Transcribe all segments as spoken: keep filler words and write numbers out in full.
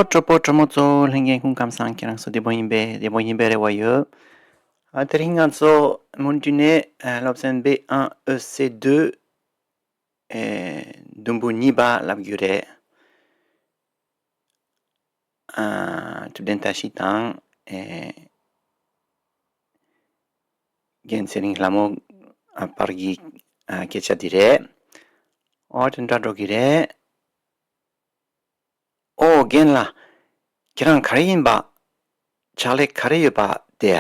གྲོགས་པོ་གྲོགས་མོ་ཚོ། ལྷན་རྒྱས་སྐུ་ཁམས་བཟང་། ཁྱེད་རང་ཚོ་བདེ་པོ་ཡིན་པས། བདེ་པོ་ཡིན་པའི་རེ་བ་ཡོད། ཨ། དེ་རིང་ང་ཚོ་མུ་མཐུད་ནས་ཨ་སློབ་ཚན་B un E C deux ཨེ་དུམ་བུ་གཉིས་པ་ལབ་རྒྱུ་རེད། ཨ། ཐུབ་བསྟན་བཀྲ་ཤིས་དང་ཨེ་རྒན་ཚེ་རིང་ལྷ་མོ་ཨ་བར་གྱི་ཨ་སྐད་ཆ་འདི་རེད། ཨོ་དེ་འདྲ་འགྲོ་གི་རེད། ཨོ་རྒན་ལགས། ཁྱེད་རང་ག་རེ་ཡིན་པ། ཕྱག་ལས་ག་རེ་ཡོད་པ་དེ།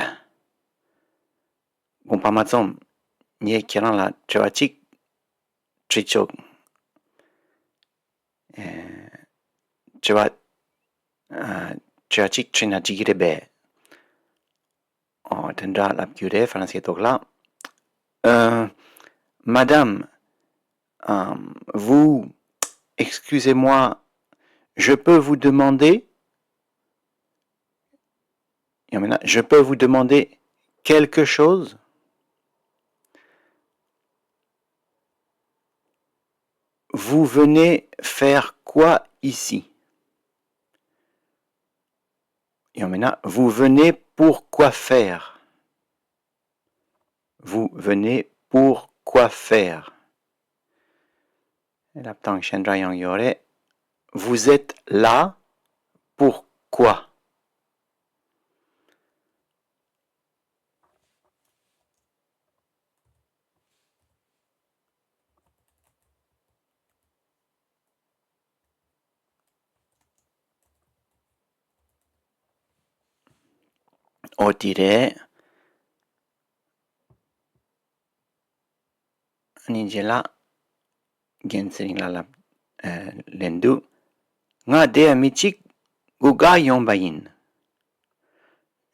དགོངས་པ་མ་ཚོམས། ངས་ཁྱེད་རང་ལ་དྲི་བ་གཅིག་དྲི་ཆོག་ཨེ། དྲི་བ་ཨ་དྲི་བ་གཅིག་དྲིས་ན་འགྲིག་གི་རེད་པས། ཨོ་དེ་འདྲ་ལབ་རྒྱུ་རེད། ཧྥ་རན་སིའི་ཐོག་ལ། Euh, madame, euh, vous, excusez-moi, je peux vous demander, ཡང་མིན་ན། Je peux vous demander quelque chose? Vous venez faire quoi ici? ཡང་མིན་ན། Vous venez pour quoi faire? Vous venez pour quoi faire? ལབ་སྟངས་གཞན་འདྲ་ཡང་ཡོད་རེད། Vous êtes là pour quoi? ཨོ་དེ་རེད། ཨ་ནི་རྗེས་ལ་རྒན་ཚེ་རིང་ལགས་ལ་ལན་འདུག་ང་འདིར་མི་གཅིག་སྒུག་ག་ཡོང་པ་ཡིན།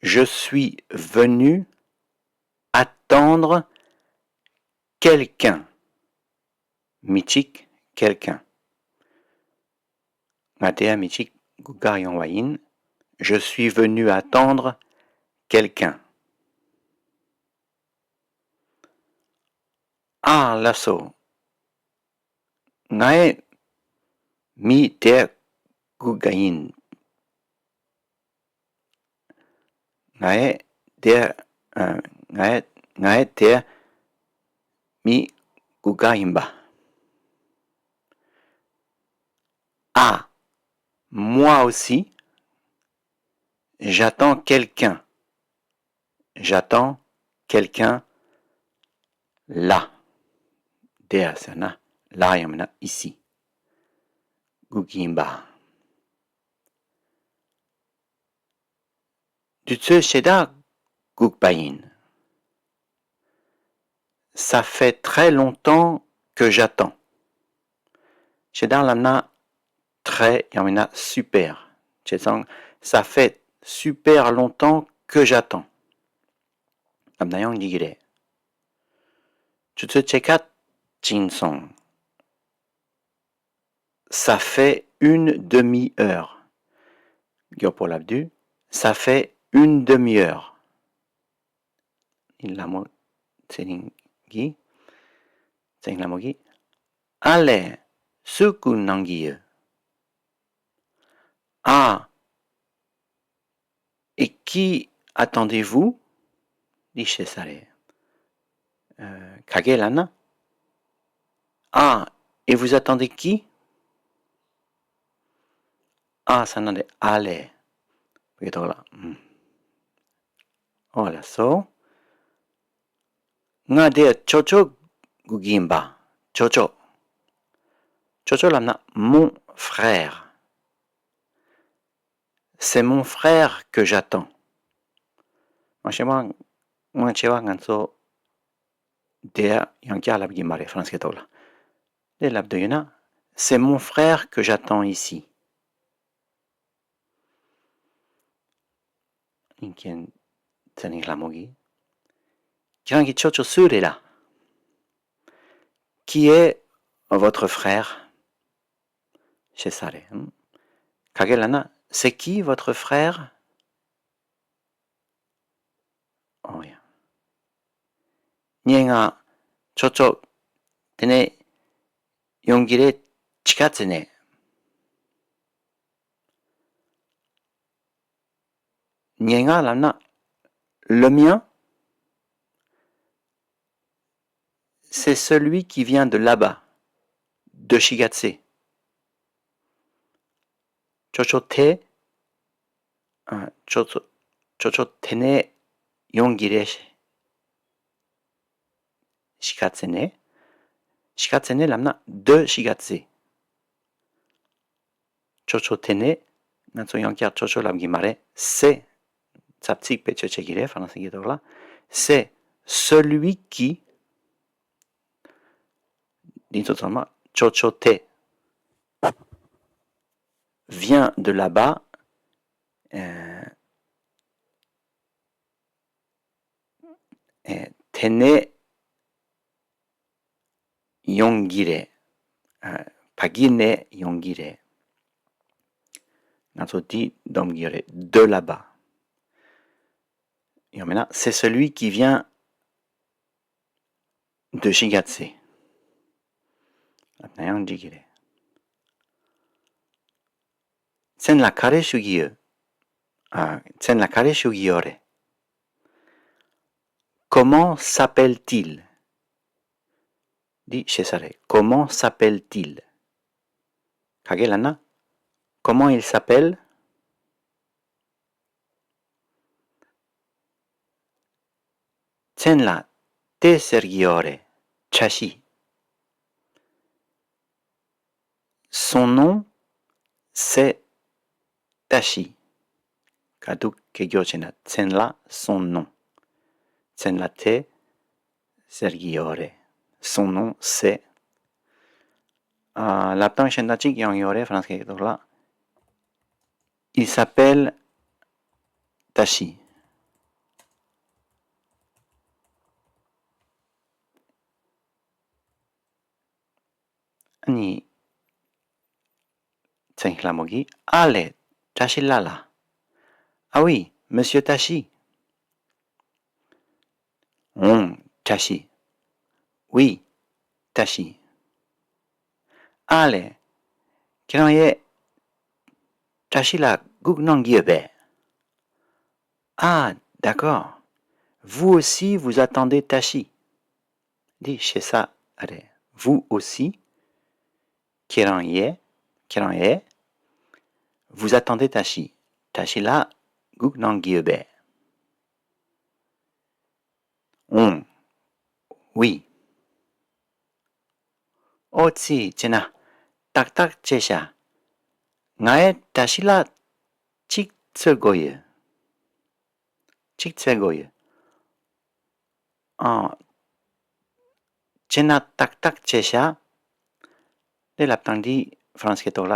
Je suis venu attendre quelqu'un. མི་གཅིག quelqu'un. ང་འདིར་མི་གཅིག་སྒུག་ག་ཡོང་བ་ཡིན། Je suis venu attendre quelqu'un. ཨ་ལགས་སོ། ངས་མི་དེར་སྒུག་ག་ཡིན། ངས་དེར་ཨ་ངས་ངས་དེར་མི་སྒུག་ག་ཡིན་པ། ཨ། Moi aussi, j'attends quelqu'un. J'attends quelqu'un là. དེར་ཟེར་ན་là ཡང་མིན་ན་ici. སྒུག་གི་ཡིན་པ། དུས་ཚོད་ཞེ་དྲག་སྒུག་པ་ཡིན། Ça fait très longtemps que j'attends. ཞེ་དྲག་ལབ་ན་très ཡང་མིན་ན་super བྱས་ཙང་། Ça fait super longtemps que j'attends. ལབ་ན་ཡང་འགྲིག་གི་རེད། དུས་ཚོད་ཕྱེད་ཀ་ཕྱིན་སོང་། Ça fait une demi-heure. མགྱོགས་པོ་ལབ་དུས། Ça fait une demi-heure. ཨ་ནི་ལྷ་མོ་ཚེ་རིང་གིས། ཚེ་རིང་ལྷ་མོ་གིས། ཨ་ལས། སུ་སྒུག་གནང་གི་ཡོད། ཨ། Et qui attendez-vous? འདི་ཤེས་ས་རེད། ཨ། ག་གེ་ལབ་ན། ཨ། Et vous attendez qui? ཨ་ཟེར་ན་དེ་ཨ་ལས། བོད་ཐོག་ལ། ཨུམ། ཨོ་ལགས་སོ། ང་དེར་ཅོ་ཅོ་སྒུག་གི་ཡིན་པ། ཅོ་ཅོ། ཅོ་ཅོ་ལབ་ན་mon frère. C'est mon frère que j'attends. མ་གཞི་མ་མང་ཆེ་བ་ང་ཚོ་དེར་ཡང་བསྐྱར་ལབ་ཀྱི་མ་རེད། ཧྥ་རན་སིའི་ཐོག་ལ། དེ་ལབ་འདོད་ཡོད་ན། C'est mon frère que j'attends ici. ཨིན་ཁེན་ཚེ་རིང་ལྷ་མོ་གིས། ཁྱེད་རང་གི་ཅོ་ཅོ་སུ་རེད་ལགས། Qui est votre frère? ཞེས་ས་རེད། ག་གེ་ལབ་ན། C'est qui votre frère? ཨོ་ཡ། ངའི་ང་ཅོ་ཅོ་དེ་ནས་ཡོང་གི་རེད། ཕྱི་ཁ་ཚེ་ནས། ཉེ་ང་ལབ་ན། Le mien, c'est celui qui vient de là-bas, de Shigatse. ཅོ་ཅོ་དེ། ཨ། ཅོ་ཅོ་ཅོ་ཅོ་དེ་ནས་ཡོང་གི་རེད། Shigatse ནས། Shigatse ནས་ལབ་ན། De Shigatse. ཅོ་ཅོ་དེ་ནས། ང་ཚོ་ཡང་བསྐྱར་ཅོ་ཅོ་ལབ་གི་མ་རེད། C'est. ཚབ་ཚིག་བེད་སྤྱོད་བྱེད་ཀྱི་རེད། ཧྥ་རན་སི་གི་ཐོག་ལ། C'est celui qui. འདི་ཚོ་ཚང་མ་ཅོ་ཅོ་དེ། Vient de là-bas. ཨེ། ཨེ། དེ་ནས་ཡོང་གི་རེད། ཨ། ཕ་གི་ནས་ཡོང་གི་རེད། ང་ཚོ་འདི་སྡོམ་གྱི་ཡོད་རེད། De là-bas. ཡང་མིན་ན། C'est celui qui vient de Shigatse. ལབ་ན་ཡང་འགྲིག་གི་རེད། མཚན་ལ་ག་རེ་ཞུ་གི་ཡོད། ཨ། མཚན་ལ་ག་རེ་ཞུ་གི་ཡོད་རེད། Comment s'appelle-t-il? འདི་ཤེས་ས་རེད། Comment s'appelle-t-il? ག་གེ་ལབ་ན། Comment il s'appelle? མཚན་ལ་ཏེ་ཟེར་གྱི་ཡོད་རེད། བཀྲ་ཤིས། Son nom, c'est Tashi. ག་འདུག་སྐད་སྒྱུར་བྱས་ན། མཚན་ལ། Son nom. མཚན་ལ་ཏེ་ཟེར་གྱི་ཡོད་རེད། Son nom, c'est. ཨ། ལབ་སྟངས་གཞན་དག་ཅིག་ཡང་ཡོད་རེད། ཧྥ་རན་སི་སྐད་ཐོག་ལ། Il s'appelle Tashi. ཨ་ནི། མཚན་ལྷ་མོ་གིས། ཨ་ལས། བཀྲ་ཤིས་ལགས་ལ། Ah oui, monsieur Tashi. ཨོང་། བཀྲ་ཤིས། Oui, Tashi. ཨ་ལས། ཁྱེད་རང་ཡས་བཀྲ་ཤིས་ལ་སྒུག་གནང་གི་ཡོད་པས། Ah, d'accord. Vous aussi, vous attendez Tashi. འདི་ཤེས་ས་རེད། Vous aussi. ཁྱེད་རང་ཡས། ཁྱེད་རང་ཡས། Vous attendez Tashi. བཀྲ་ཤིས་ལ་སྒུག་གནང་གི་ཡོད་པས། ཨོང་། Oui. ཨོ་ཙི། བྱས་ན་ཏག་ཏག་བྱས་ཤག་ང་ཡས་བཀྲ་ཤིས་ལ་ཅིག་འཚོལ་དགོས་ཡོད། ཅིག་འཚོལ་དགོས་ཡོད། ཨ། བྱས་ན་ཏག་ཏག་བྱས་ཤག་དེ་ལབ་སྟངས་འདི་ཧྥ་རན་སི་སྐད་ཐོག་ལ།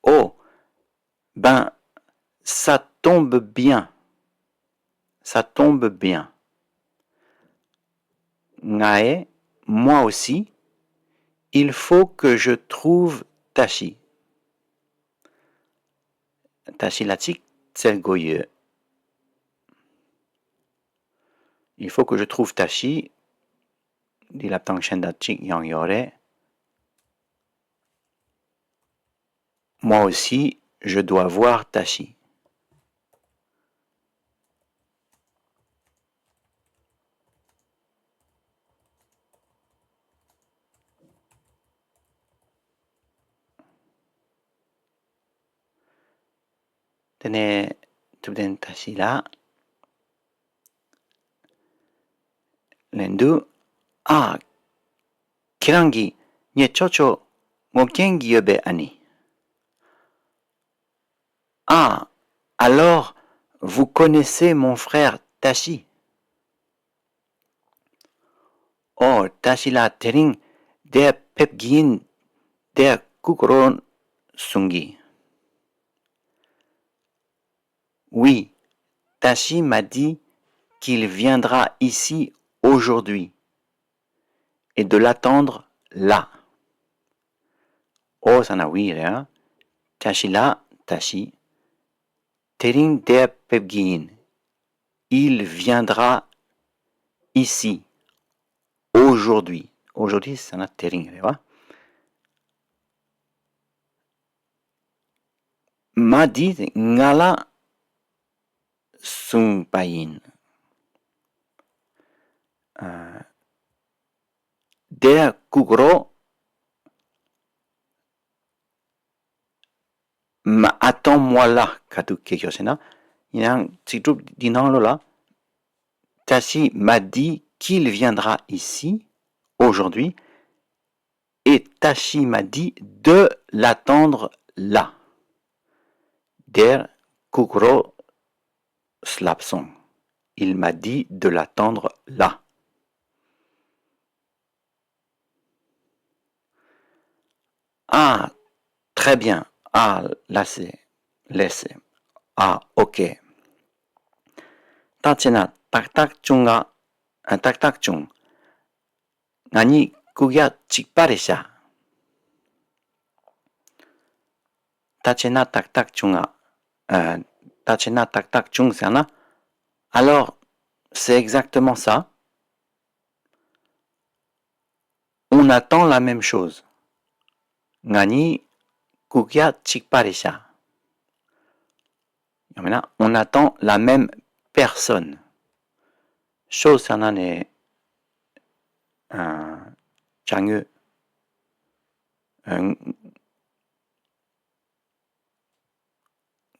Oh, ben, ça tombe bien. Ça tombe bien. ང་ཡས། Moi aussi, il faut que je trouve Tashi. བཀྲ་ཤིས་ལ་ཅིག་འཚོལ་དགོས་ཡོད། Il faut que je trouve Tashi. འདི་ལབ་སྟངས་གཞན་དག་ཅིག་ཡང་ཡོད་རེད། Moi aussi, je dois voir Tashi. དེ་ནས་ཐུབ་བསྟན་བཀྲ་ཤིས་ལགས་ལན་དུ། ཨ། ཁྱེད་རང་གིས་ངའི་ཅོ་ཅོ་ངོ་རྒྱན་གྱི་ཡོད་པས་ཨ་ནི། Ah, alors, vous connaissez mon frère Tashi? ཨོ། བཀྲ་ཤིས་ལགས་དེ་རིང་འདིར་ཕེབས་ཀྱི་ཡིན། འདིར་སྒུག་རོགས་གསུང་གི། Oui, Tashi m'a dit qu'il viendra ici aujourd'hui et de l'attendre là. ཨོ་ཟེར་ན་oui རེད་ཨ། བཀྲ་ཤིས་ལགས། བཀྲ་ཤིས། དེ་རིང་འདིར་ཕེབས་ཀྱི་ཡིན། Il viendra ici aujourd'hui. Aujourd'hui ཟེར་ན་དེ་རིང་རེད་བ། M'a dit ང་ལ་ གསུངས་པ་ཡིན། ཨ། དེར་ལྐོག་རོ་མ། Attends-moi là ག་དུས་སྐད་ཤོར་ཟེར་ན། ཡིན་ནའང་ཚིག་གྲུབ་འདི་ནང་ལོགས་ལ། Tachi m'a dit qu'il viendra ici aujourd'hui et Tachi m'a dit de l'attendre là. དེར་ལྐོག་རོ་སླེབས་སོང་། Il m'a dit de l'attendre là. Ah, très bien. Ah, là c'est, là c'est. Ah, ok. ད་བྱས་ན་ཏག་ཏག་བྱུང་ང་། ཨ། ཏག་ཏག་བྱུང་། ང་གཉིས་ལྐོག་ཡ་གཅིག་པ་རེད་ཤག་ད་བྱས་ན་ཏག་ཏག་བྱུང་ང་། ཨ། ད་བྱས་ན་ཏག་ཏག་བྱུང་ཟེར་ན། Alors, c'est exactement ça. On attend la même chose. ང་གཉིས་ལྐོག་ཡ་གཅིག་པ་རེད་ཤག་ཡང་མིན་ན། On attend la même personne. Chose ཟེར་ན་ནི། ཨ། ཅ་དངོས། ཨ།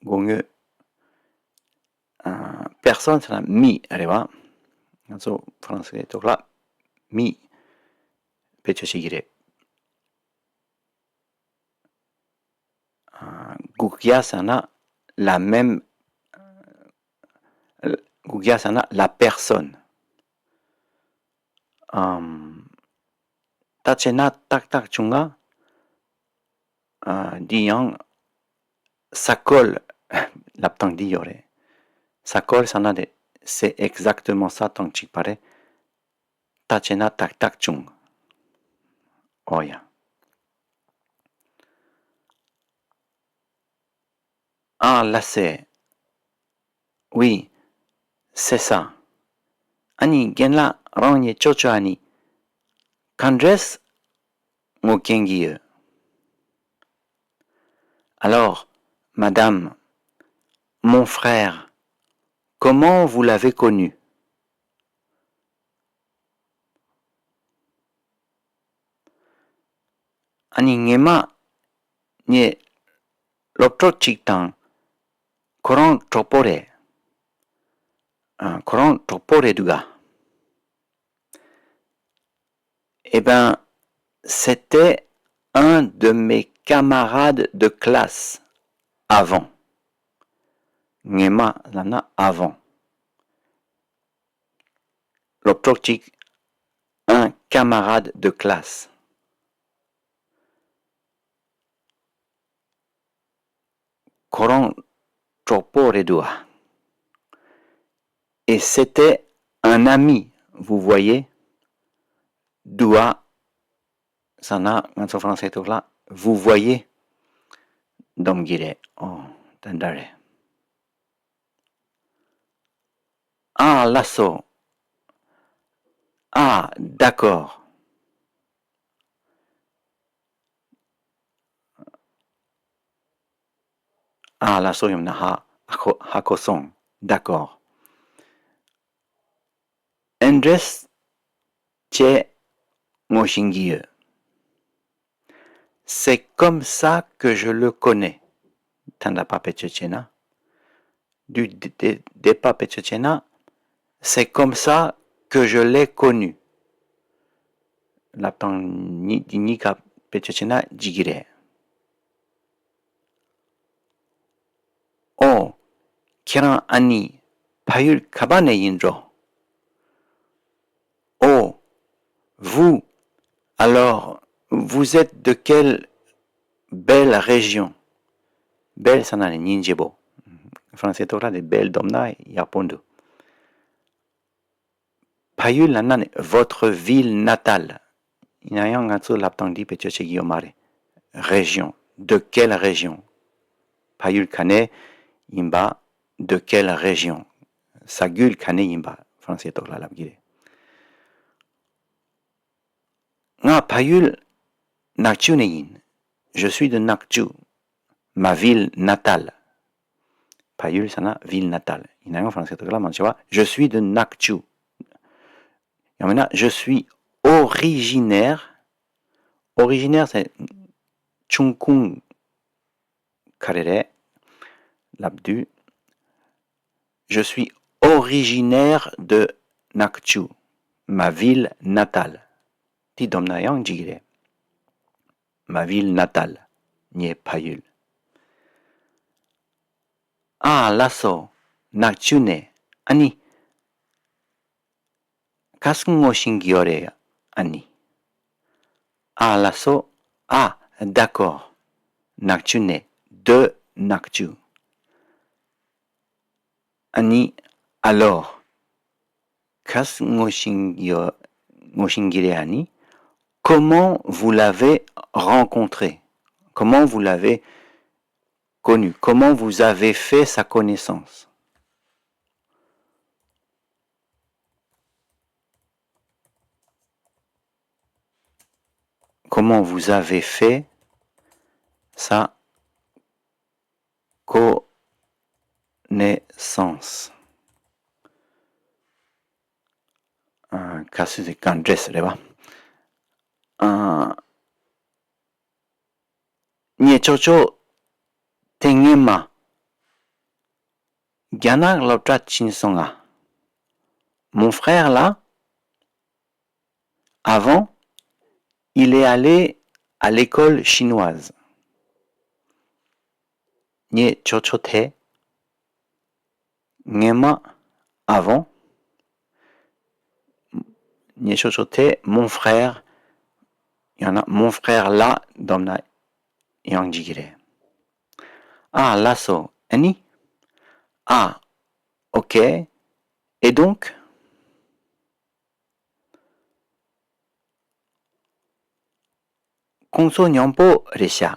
གོ་དངོས། ཨ། Personne ཟེར་ན་མི་རེད་བ། ང་ཚོ་ཧྥ་རན་སིའི་ཐོག་ལ་མི་བེད་སྤྱོད་བྱེད་ཀྱི་རེད། ཨ། ལྐོག་ཡ་ཟེར་ན་la même། ལྐོག་ཡ་ཟེར་ན་la personne། ཨམ། ད་བྱས་ན་ཏག་ཏག་བྱུང་ང་། ཨ། འདི་ཡང་ས་བཀོལ་ལབ་སྟངས་འདི་ཡོད་རེད། ས་བཀོལ་ཟེར་ན་དེ། C'est exactement ça དང་གཅིག་པ་རེད། ད་བྱས་ན་ཏག་ཏག་བྱུང་། ཨོ་ཡ། Ah, là c'est. Oui, c'est ça. ཨ་ནི་རྒན་ལགས་རང་ཉིད་ཅོ་ཅོ་ཨ་ནི། ག་འདྲས་ངོ་རྒན་གྱི་ཡོད། Alors, madame, mon frère, comment vous l'avez connu? ཨ་ནི་ངེད་མ་ངའི་སློབ་གྲོགས་གཅིག་དང་། ཁོ་རང་གྲོགས་པོ་རེད། ཨ། ཁོ་རང་གྲོགས་པོ་རེད་འདུག་ག Eh ben, c'était un de mes camarades de classe avant. ངེད་མ་ལབ་ན་avant. སློབ་གྲོགས་གཅིག un camarade de classe. ཁོ་རང་གྲོགས་པོ་རེད་འདུག་ཨ། Et c'était un ami, vous voyez. འདུག་ཨ་ཟེར་ན་ང་ཚོ་ཧྥ་རན་སིའི་ཐོག་ལ་vous voyez འདོན་གྱི་རེད། ཨོ། དེ་འདྲ་རེད། Ah, là c'est. Ah, d'accord. Ah, là c'est ཡོང་ན་ཧ་ཧ་གོ་ཧ་གོ་སོང་། D'accord. འདྲས་བྱས་ངོ་ཤེས་ཀྱི་ཡོད། C'est comme ça que je le connais. ད་ལྟ་བ་བེད་སྤྱོད་བྱས་ན། Du dé- départ བེད་སྤྱོད་བྱས་ན། C'est comme ça que je l'ai connu. ལབ་སྟངས་གཉིས་འདི་གཉིས་ཀ་བེད་སྤྱོད་བྱས་ན་འགྲིག་གི་རེད། ཨོ། ཁྱེད་རང་ཨ་ནི་ཕ་ཡུལ་ག་པ་ནས་ཡིན་འགྲོ། Oh, vous, alors, vous êtes de quelle belle région? Belle ཟེར་ན་ནི་སྙིང་རྗེ་པོ། ཧྥ་རན་སིའི་ཐོག་ལ་དེ་belle འདོན་ན་ཡག་པོ་འདུག་ཕ་ཡུལ་ལབ་ན་ནི་votre ville natale. ཡིན་ན་ཡང་ང་ཚོ་ལབ་སྟངས་འདི་བེད་སྤྱོད་བྱེད་ཀྱི་ཡོད་མ་རེད། Région. De quelle région? ཕ་ཡུལ་ག་ནས་ཡིན་པ། De quelle région? ས་ཁུལ་ག་ནས་ཡིན་པ་ཧྥ་རན་སིའི་ཐོག་ལ་ལབ་ཀྱི་རེད། ང་ཕ་ཡུལ་ནག་ཆུ་ནས་ཡིན། Je suis de Nakchu. Ma ville natale. ཕ་ཡུལ་ཟེར་ན་ville natale. ཡིན་ན་ཡང་ཧྥ་རན་སིའི་ཐོག་ལ་མང་ཆེ་བ། Je suis de Nakchu. ཡང་མིན་ན། Je suis originaire. Originaire, c'est ཆུང་ཁུངས་ག་རེ་རེད་ལབ་དུས། Je suis originaire de Nakchu, ma ville natale. དེ་བསྡོམས་ན་ཡང་འགྲིག་གི་རེད། Ma ville natale. ངའི་ཕ་ཡུལ། ཨ་ལགས་སོ། ནག་ཆུ་ནས། ཨ་ནི། ག་སུ་ངོ་ཤེས་ཀྱི་ཡོད་རེད། ཨ་ནི། ཨ་ལགས་སོ། Ah, d'accord. ནག་ཆུ་ནས། De Nakchu. ཨ་ནི། Alors. ག་སུ་ངོ་ཤེས་ཡོད། ངོ་ཤེས་ཀྱི་རེད། ཨ་ནི། Comment vous l'avez rencontré? Comment vous l'avez connu? Comment vous avez fait sa connaissance? Comment vous avez fait sa connaissance? ཨ། ག་སུ་ཟེར། ག་འདྲས་རེད་པ། ཨ། ངའི་ཅོ་ཅོ་དེ་སྔོན་མ་རྒྱ་ནག་སློབ་གྲྭ་ཕྱིན་སོང་ང་། Mon frère là, avant, il est allé à l'école chinoise. ངའི་ཅོ་ཅོ་དེ་སྔོན་མ། Avant. ངའི་ཅོ་ཅོ་དེ། Mon frère. ཡང་ན། Mon frère là བསྡོམས་ན་ཡང་འགྲིག་གི་རེད། ཨ་ལགས་སོ། ཨ་ནི། Ah, ok. Et donc? ཁོང་ཚོ་མཉམ་པོ་རེད་ཤག།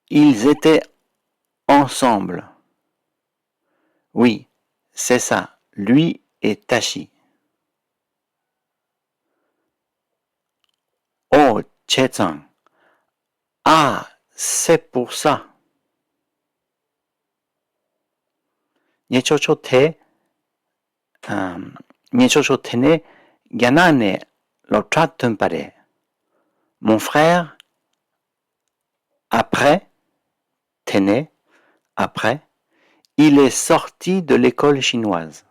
Ils étaient ensemble. Oui, c'est ça, lui et Tashi. ཨོ། བྱས་ཙང་། Ah, c'est pour ça. ངའི་ཅོ་ཅོ་དེ། ཨམ། ངའི་ཅོ་ཅོ་དེ་ནས་རྒྱ་ནག་ནས་སློབ་གྲྭ་ཐོན་པ་རེད། Mon frère, après, དེ་ནས། Après, il est sorti de l'école chinoise.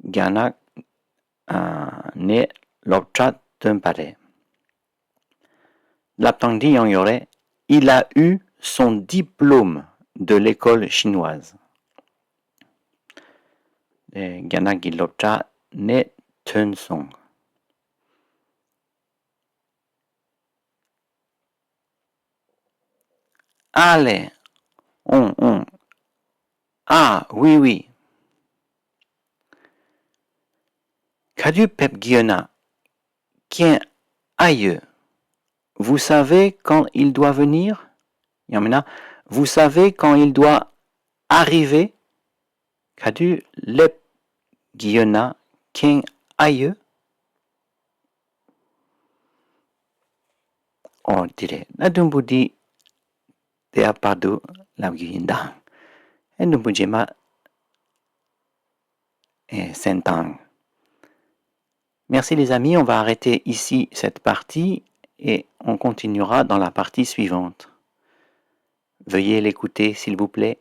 རྒྱ་ནག་ཨ། ནས་སློབ་གྲྭ་ཐོན་པ་རེད། ལབ་སྟངས་འདི་ཡང་ཡོད་རེད། Il a eu son diplôme de l'école chinoise. ཨེ། རྒྱ་ནག་གི་སློབ་གྲྭ་ནས་ཐོན་སོང་། ཨ་ལས། ཨོང་ཨོང་། Ah, oui, oui. ག་དུས་ཕེབས་ཀྱི་ཡོད་ན། མཁྱེན་ཨ་ཡོད། Vous savez quand il doit venir? ཡང་མིན་ན། Vous savez quand il doit arriver? ག་དུས་སླེབས་ཀྱི་ཡོད་ན་མཁྱེན་ཨ་ཡོད། ཨོ། དེ་རེད། གནའ་དུམ་བུ་འདི་དེ་ཡང་བར་དུ་ལབ་རྒྱུ་ཡིན་ད། ཨེ། དུམ་བུ་རྗེས་མ་ཨེ་གསན་དང་། Merci les amis, on va arrêter ici cette partie et on continuera dans la partie suivante. Veuillez l'écouter, s'il vous plaît.